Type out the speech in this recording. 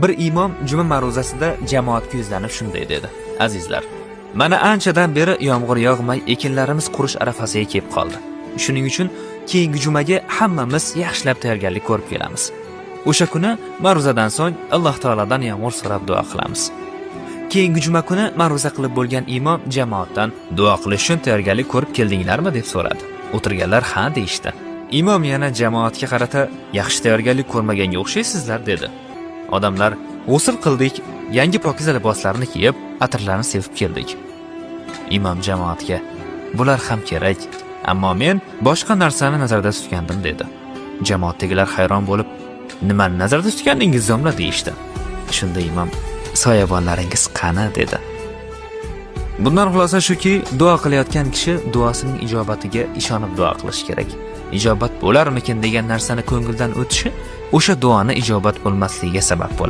Bir imom juma ma'ruzasida jamoatga yuzlanib shunday dedi: "Azizlar, mana anchadan beri yomg'ir yog'may, ekinlarimiz qurish arafasiga kelib qoldi. Shuning uchun keyingi jumaga hammamiz yaxshilab tayyorgarlik ko'rib kelamiz. O'sha kuni ma'ruzadan so'ng Alloh taolodan yomg'ir so'rab duo qilamiz." Keyingi juma kuni ma'ruza qilib bo'lgan imom jamoatdan duo qilish uchun tayyorgarlik ko'rib keldinglarmi deb so'radi. O'tirganlar ha deyishdi. Imom yana jamoatga qarata yaxshi tayyorgarlik ko'rmaganga o'xshaysizlar dedi. Odamlar g'usl qildik, yangi pokiza liboslarni kiyib, atirlarni sevib keldik. Imom jamoatga bular ham kerak, ammo men boshqa narsani nazarda tutgandim dedi. Jamoatdagilar hayron bo'lib, nimani nazarda tutgandingiz domla deyishdi. Shunda imom soyabonlaringiz qani dedi. Bundan xulosa shuki, duo qilayotgan kishi duosining ijobatiga ishonib duo qilishi kerak. Ijobat bo'larmikin degan narsani ko'ngildan o'tishi o'sha duoni ijobat bo'lmasligiga sabab bo'ladi.